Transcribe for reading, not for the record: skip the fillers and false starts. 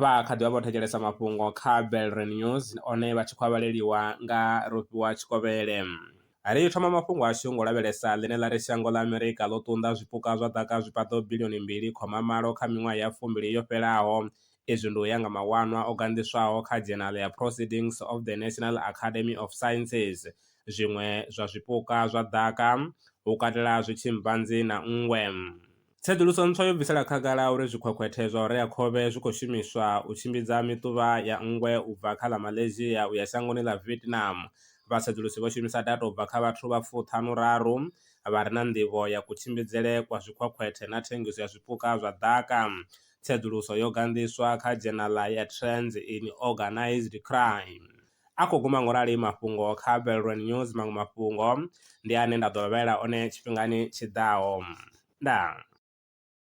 Vha kha ḓi vha vho thetshelesa mafhungo kha Belren News one vha tshi khou a vhaleliwa nga Rofhiwa Tshikovhele. Ri thoma mafhungo ashu ngo lavhelesa ḽine ḽa ri shango ḽa Amerika ḽo ṱunḓa zwipuka zwa ḓaka zwipaḓo bilioni mbili khoma malo kha miṅwaha ya fumbili yo fhelaho. Izwi ndi u ya nga mawanwa o ganḓiswaho kha dzhenala ya Proceedings of the National Academy of Sciences. Zwiṅwe zwa zwipuka zwa ḓaka hu katela zwitshimpanzi na nngwe. Tsedzuluso ntswa yo bvisela khagala uri zwikhwekhwethe zwa u rea khovhe zwi khou shumiswa u tshimbidza miṱuvha ya nngwe u bva kha ḽa Malaysia u ya shangoni ḽa Vietnam. Vhasedzulusi vho shumisa data u bva kha vhathu vha fuṱhanu-raru vha re na nḓivho ya kutshimbidzele kwa zwikhwekhwethe na thengiso ya zwipuka zwa ḓaka. Tsedzuluso yo ganḓiswa kha dzhenala ya Trends in Organized Crime. A khou guma ngorali mafhungo kha Belron News, maṅwe mafhungo ndi ane nda ḓo vha vhalela one tshifhingani tshi ḓaho. Ndaa.